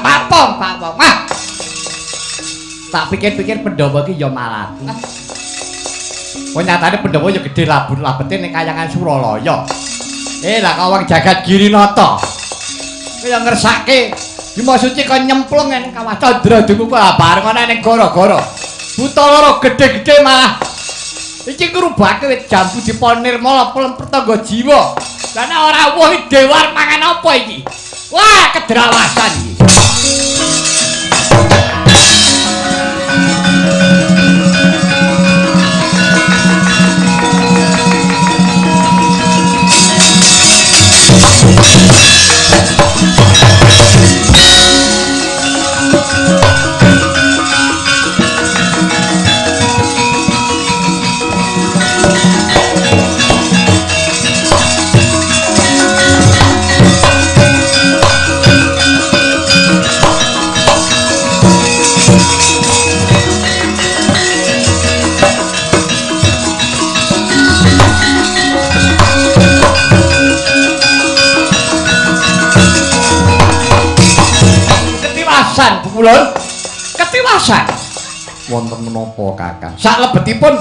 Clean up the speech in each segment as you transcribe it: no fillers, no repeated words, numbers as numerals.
Pak Pong, Pak Pong. Wah. Tak pikir-pikir Pandhawa iki ya malati. Oh nyatane Pandhawa ya gedhe labun labete ning kayangan Suralaya. Lah kok wong jagat Girinata. Kaya ngersake Bima Suci kok nyemplung ning Kawah Candra Dimuka bareng ana ning gara-gara. Buta loro gedhe-gedhe malah iki ngrubake wit jambu dipa nirmala pelem pertangga jiwa. Lah nek ora wuh iki dewa arep mangan apa iki? Wah, kedrawasan iki. Ketiwasan pukulun, ketiwasan. Wonten menapa Kakang? Saklebetipun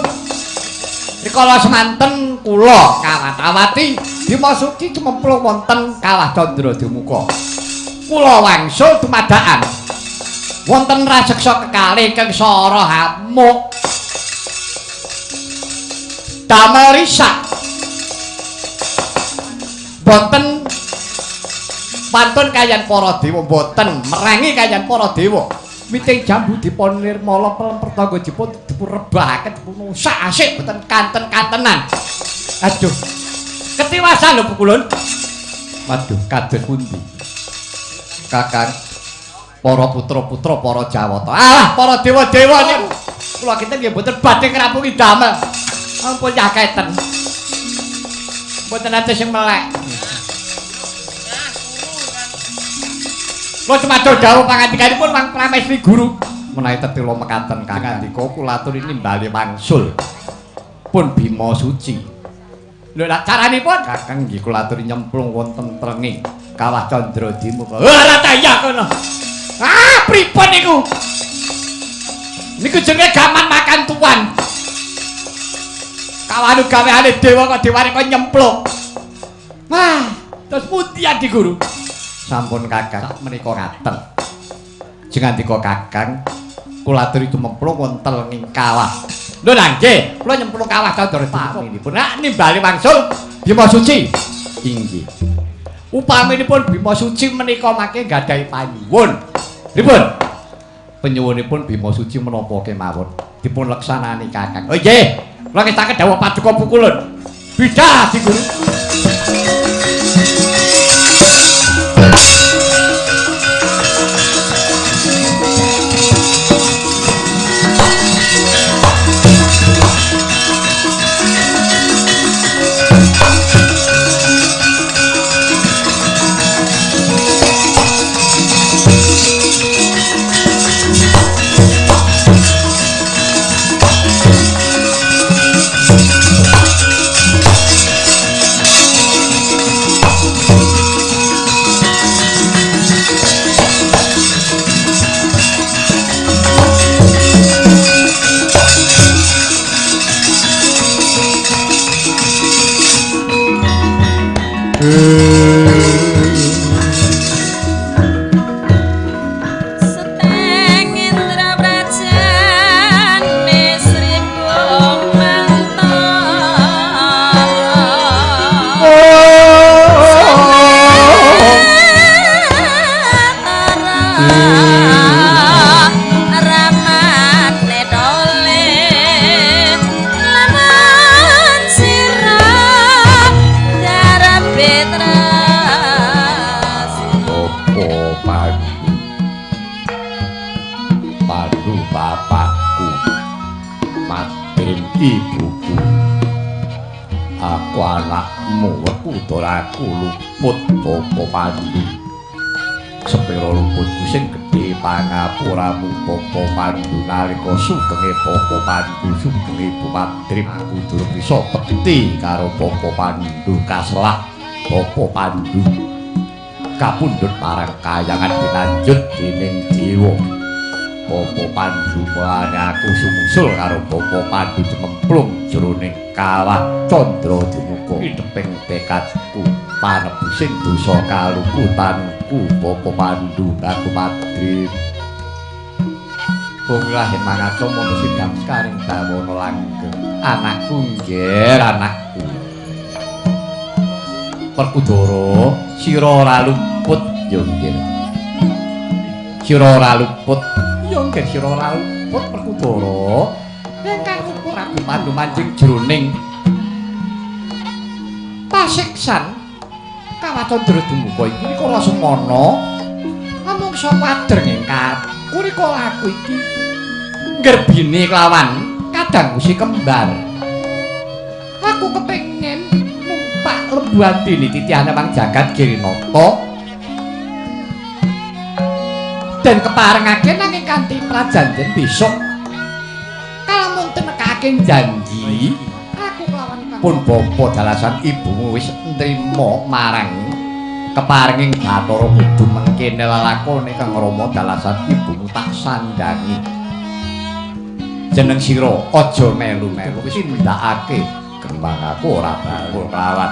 rikala semanten kula kawat-awati Bima Suci cemplung wonten Kawah Candra Dimuka. Kula wangsul dumadakan wonten raseksa kekalih ingkang sara hamuk. Damel risak. Boten pantun kayan para dewa, boten merangi kayan para dewa. Witing jambu dipun nirmala pelem pertangga dipun dipun rebahaken dipun sak asik boten kanten-kantenan. Aduh. Ketiwasan lho pukulun. Waduh, kados pundi? Kakang, para putra-putra para Jawata. Alah, para dewa-dewa niku. Kula kinten nggih boten badhe ngrapungi damel. Ampun yaketen. Mboten ate sing melek. Kula cumados dawuh pangandikanipun Mang Pramesti Guru menawi tetila mekaten Kakang ndika kula aturi nimbali wangsul pun Bima Suci. Lho lha caranipun Kakang nggih kula aturi nyemplung wonten trenge Kawah Candra Dimuka. Ora taya kono. Ah, pripun niku? Niku jenenge gaman makan tuan. Kawanu gaweane dewa kok dewane kok nyemplung. Wah, terus pundi Adi Guru? Sampun Kakang menika ngaten. Jengandika Kakang kula aturi tumemplung wonten ing kawah. Lho lha nggih, kula nyemplung kawah Candra Dimuka. Nak nimbali wangsul Bima Suci. Inggih. Upaminipun Bima Suci menika mangke nggadahi panyuwun. Pripun? Penyuwunipun Bima Suci menapa kemawon dipun leksanani Kakang. Oh nggih, kula ngestaken dawuh paduka pukulun. Bidah Adi Guru. Ibuku, aku anakmu Werkudara luput Bapa Pandu. Sepira luputku sing gedhe pangapuramu Bapa Pandu nalika sugenge Bapa Pandu sugenge Ibu Madrim aku durung bisa bekti karo Bapa Pandu kaselah Bapa Pandu. Kapundhut marang kayangan dinanjut dening dewa. Bapa Pandu mulane aku sumusul karo Bapa Pandu cememplung jroning kawah Candra Dimuka. Ideping tekadku panebusing dosa kaluputanku Bapa Pandu aku Madrim. Bung lahir mangaca mono sidang sekaring bawana langgeng. Anakku nggih, anakku. Werkudara, sira ora luput ya nggih. Sira ora luput ya nggih, sira ora luput Werkudara. Ingkang rupa Prabu Pandu manjing jroning pasiksan Kawah Candra Dimuka iki rikala semana amung sapa adreng ing rikala aku iki nggerbini kelawan kadang si kembar. Aku kepengin numpak Lembu Andini titihane Mang Jagat Girinata den keparengake nanging kanthi prajanjen besok kalamun tenekake janji aku kelawan pun bapa dalasan ibumu wis nrima marang keparenging Bathara kudu mengkene lelakone Kang Rama dalasan ibumu tak sandangi. Jeneng sira aja melu-melu wis nindakake kembang aku ora bakul kelawan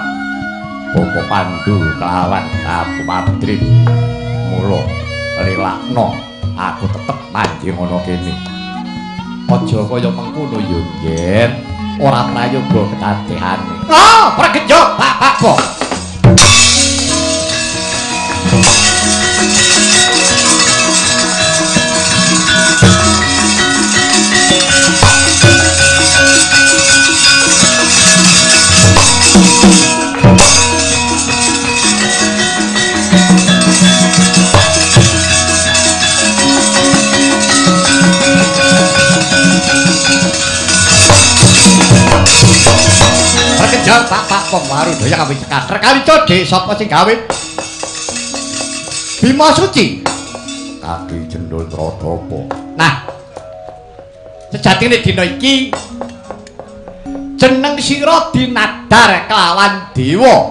Bapa Pandu kelawan Prabu Madrim. Mula rilakno aku tetep manjing ana kene. Aja kaya mengkono ya nggih, ora prayoga kedadehane. Oh, pregejo bapak-bapak. Perkejang bapak pemaru daya kawin cekater kali codhe sapa sing gawe Bima Suci kaki jendul Trodapa. Nah, sejatine dina iki jeneng sira dinadar kelawan dewa.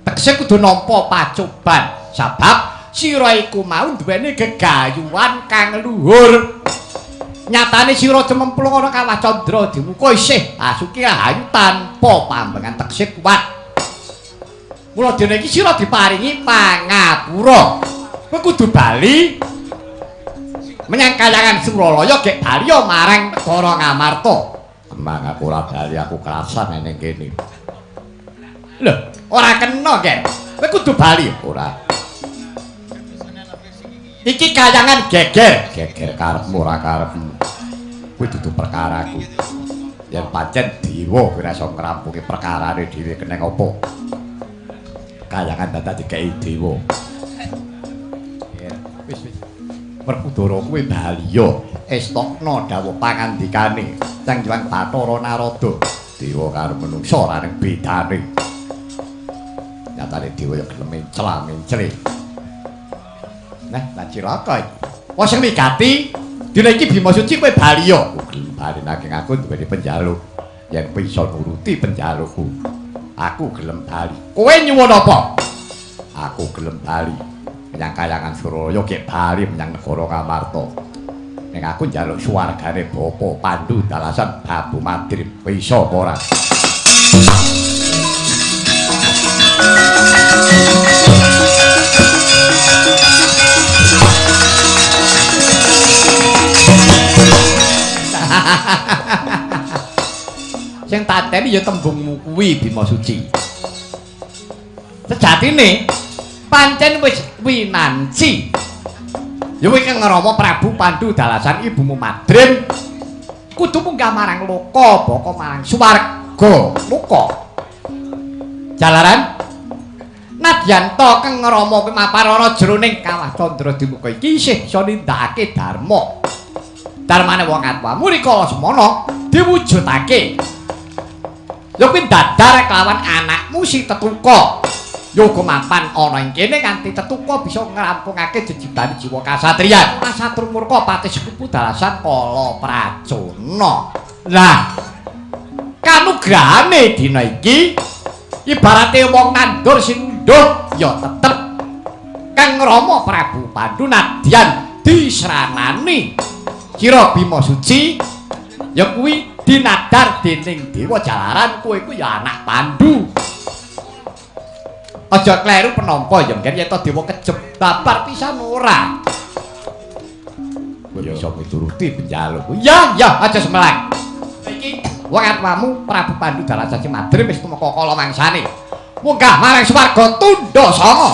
Tegese kudu nampa pacoban sabab sira iku mau duweni gegayuhan kang luhur. Nyatane sira cememplung ana Kawah Candra Dimuka isih asuki rahayu tanpa pambengan tegese kuat. Mula dene iki sira diparingi pangapura. Kowe kudu bali menyang kayangan Suralaya gek bali marang negara Ngamarta. Kembang aku ora bali, aku kerasan ning kene. Lho, ora kena, Ger. Kowe kudu bali ora. Iki kayangan geger, geger karepmu ora karepmu. Kuwi dudu perkaraku. Yen pancen dewa kowe ora iso ngrampungi perkarane dhewe keneng apa? Kayangan dadak dikeki dewa. Wis wis. Werkudara kuwi baliya estokno dawuh pangandikane Sang Hyang Bathara Narada. Dewa karo manungsa ora ning bedane. Nyatane dewa ya gelem mencla-mencle. Nah, lah cilaka iki. Wong sing migati dina iki Bima Suci kowe baliya. Gelem bali nanging aku duweni penjaluk. Yen kowe iso nuruti penjalukku, aku gelem bali. Kowe nyuwun apa? Aku gelem bali menyang kayangan Suralaya gek bali menyang negara Ngamarta. Ning aku njaluk swargane Bapa Pandu dalasan Babu Madrim. Kowe iso apa ora? Sing tateni ya tembungmu kuwi Bima Suci. Sejatine pancen wis winanci. Ya kowe kang ngrama Prabu Pandu dalasan ibumu Madrim kudu munggah marang loka baka marang swarga loka. Jalaran nadyan ta kang ngrama kuwi mapan ana jroning Kawah Candra Dimuka iki isih iso nindakake dharma. Dharmane wong atuwamu rikala semana diwujudake. Ya kuwi dadar kelawan anakmu si Tetuka. Ya uga mapan ana ing kene nganti Tetuka bisa ngrampungake jejibane jiwa kasatriyan. Satru murka pati sekupu dalasan Kala Pracona. Lah, kanugrahane dina iki ibarate wong nandur sing ngunduh ya tetep Kang Rama Prabu Pandu nadyan disranani Sira Bima Suci ya kuwi dinadar dening Dewa Jalaran kowe kuwi ya anak Pandu. Aja kleru penampa ya mungkin yen to dewa kejeb babar pisan ora. Kowe bisa mituruti penjalukku. Ya, ya aja semelang. Iki wong atmamu Prabu Pandu Darajati Madrim wis tumeka kala mangsane. Munggah marang swarga tundha sanga.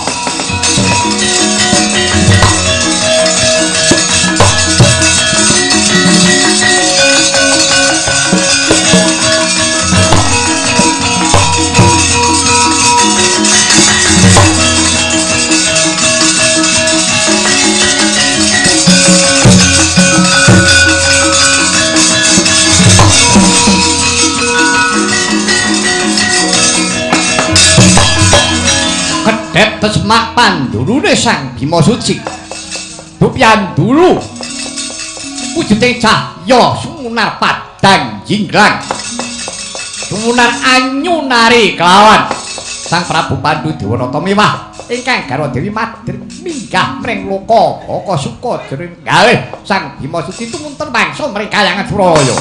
Semak pandurune Sang Bima Suci. Dupyanduru wujuding cahya sumunar padang jinglang. Sumunar anyunari kelawan Sang Prabu Pandu Dewanata mewah ingkang garwa Dewi Madrim minggah mring loka baka suka jroning galih Sang Bima Suci tumunten mangsa mring kayangan Suralaya.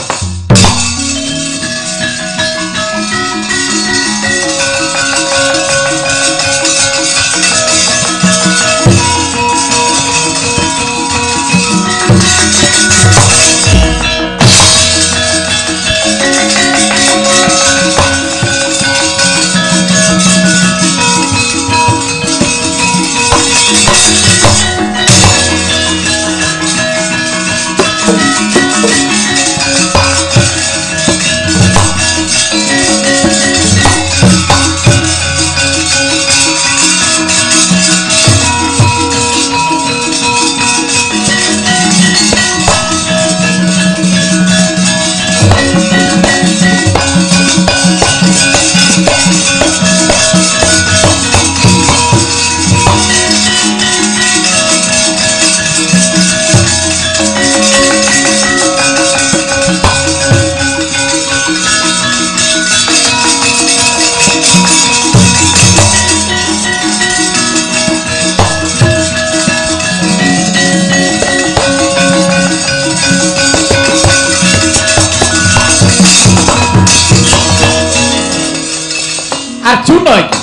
Arjuna iki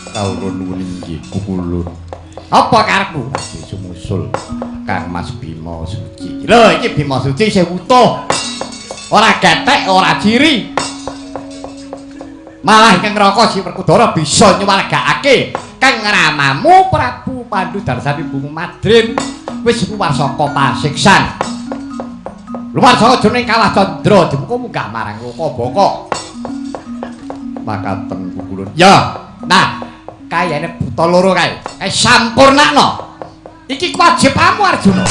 kawula nuwun inggih kukulun. Apa karepmu? Sumusul Kang Mas Bima Suci. Lho iki Bima Suci isih utuh. Ora gethek, ora ciri. Malah ingkang neraka Si Werkudara bisa nyuwargakake Kang ramamu Prabu Pandu Darsani Bumi Madrim wis luwar saka pasiksan. Luwar saka jroning Kawah Candra dimuka munggah marang loka baka. Makaten kukulun. Ya. Nah, kayane buta loro kae. Kae sampurnakno. Iki kewajibanmu Arjuna.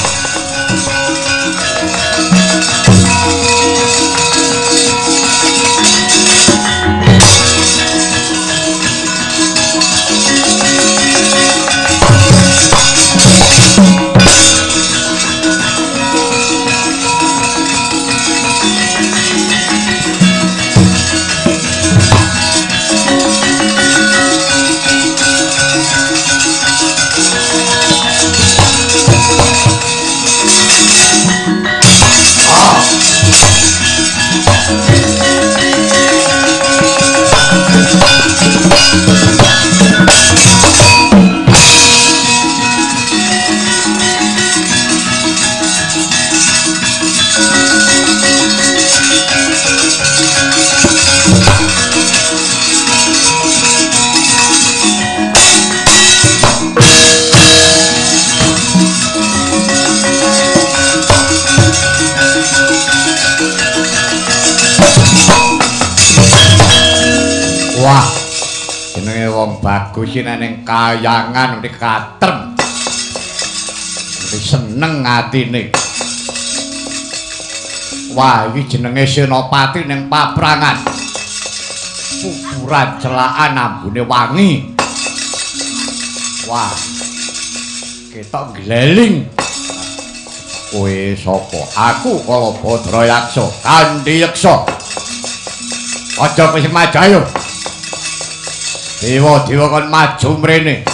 Wah, jenenge wong bagus iki ning kayangan mesti katrem. Mesti seneng atine. Wah, iki jenenge senopati ning paprangan. Kuburan celakan ambune wangi. Wah. Ketok gleling. Kowe sapa? Aku Kalabadra Yaksa, Kandi Yeksa. Aja kowe sing majayo. Dewa-dewa kon maju mrene.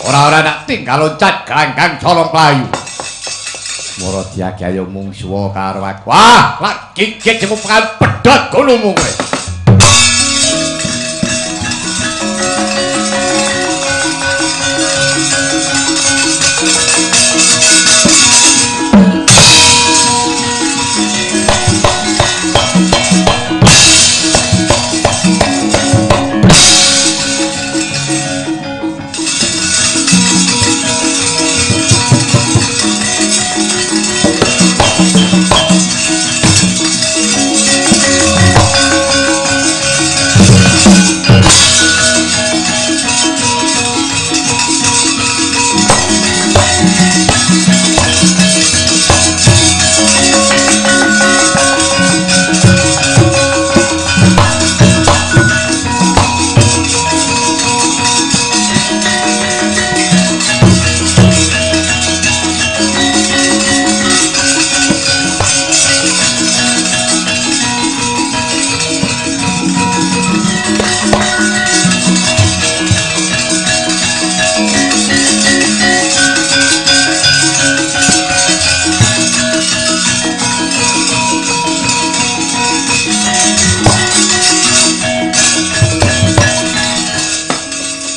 Ora-ora nak tinggal loncat ganggang colong playu. Mara diagi ayo mungsuwa karo aku. Wah, lak gigit jempukan pedhot gulumu kowe.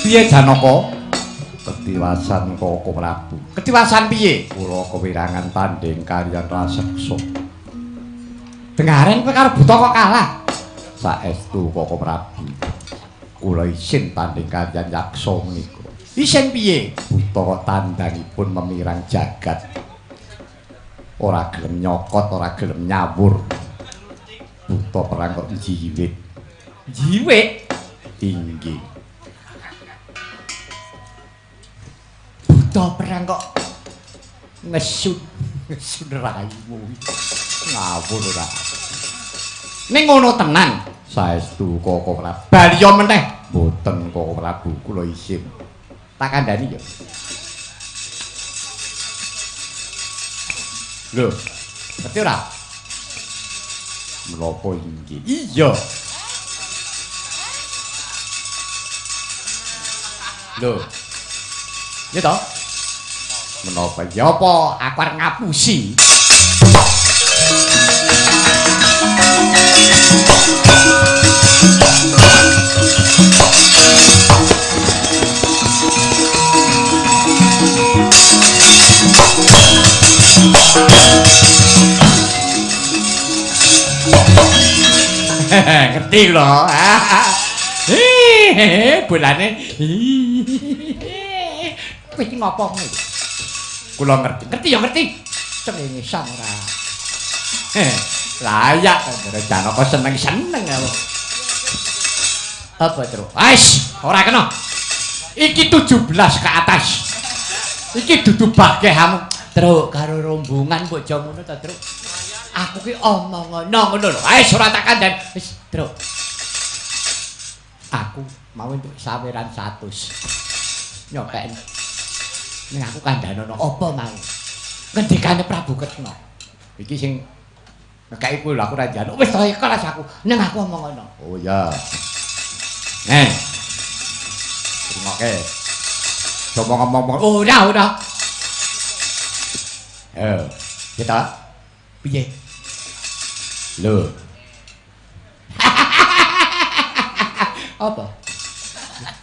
Piye Janaka? Ketiwasan Koko Prabu. Ketiwasan piye? Kula kewirangan tandhing kaliyan raseksa. Dengaren kowe karo buta kok kalah. Saestu Koko Prabu. Kula isin tandhing kaliyan yaksa menika. Isin piye? Buta kok tandangipun memirang jagat. Ora gelem nyokot, ora gelem nyawur. Buta perang kok jiwit. Jiwit? Inggih. Buta perang kok ngesun ngesun raimu. Ngawur ora. Ning ngono tenan. Saestu Koko Prabu. Baliya meneh. Mboten Koko Prabu, kula isin. Tak kandhani ya. Lho, ngerti ora? Menapa inggih? Iya. Lho. Ya toh? Menapa ya apa aku arep ngapusi? Ngerti lho. Hehehe, bolane. Kowe iki ngopo ngono? Kula ngerti. Ngerti ya ngerti. Cengengesan ora. Layak Janaka seneng-seneng aku. Apa, Tru? Wis, ora kena. Iki 17 ke atas. Iki dudu bagehamu. Truk karo rombongan mbok aja ngono ta, Truk. Aku ki omong ngono lho. Wis ora tak kandhan. Wis, Truk. Aku mau entuk saweran 100. Nyopeken. Ning aku kandhanono apa mau? Ngendikane Prabu Kresna. Iki sing ngekeki kuwi lho aku ora njaluk. Wis to ikhlas aku. Ning aku omong ngono. Oh iya. Nih. Rungokke. Coba ngomong. Ora, ora. Kita piye? Lho. Apa?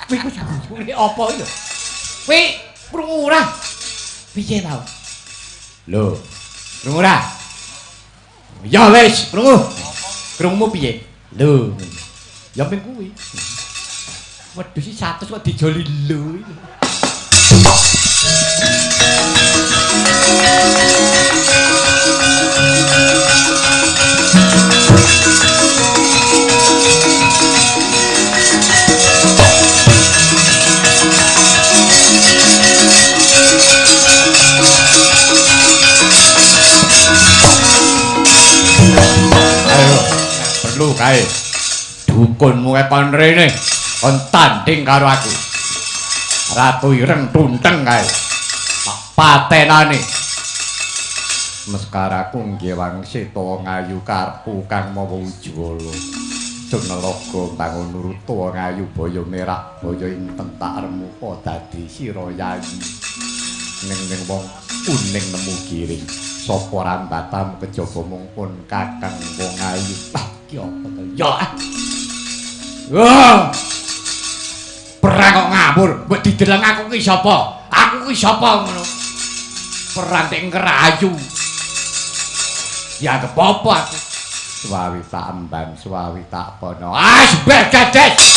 Kuwi kuwi apa iki lho? Kuwi krungu ora? Piye tau? Lho, krungu ora? Ya wis, krungu. Krungumu piye? Lho. Ya ping kuwi. Wedhus iki 100 kok dijoli lho. Ayo, perlu kae. Dukunmu kae kon rene, kon tanding karo aku. Ratu Ireng tunteng kae. Tak patenane. Meskaraku nggih wangsita ngayu karepku kang mawa ujwala. Ingsun nelaga bangun nuruta wong ayu baya merah baya inten tak remuka dadi sira yayi. Ning wong kuning nemu giring. Sapa rambatam kejaba mung pun kakang wong ayu. Ah, ki apa to? Ya. Wah. Perang kok ngawur, mbok dideleng aku ki sapa? Aku ki sapa ngono. Perang tek ngrayu. Ya apa aku? Suwawi tak emban, suwawi tak pono. Ah, sembel gades.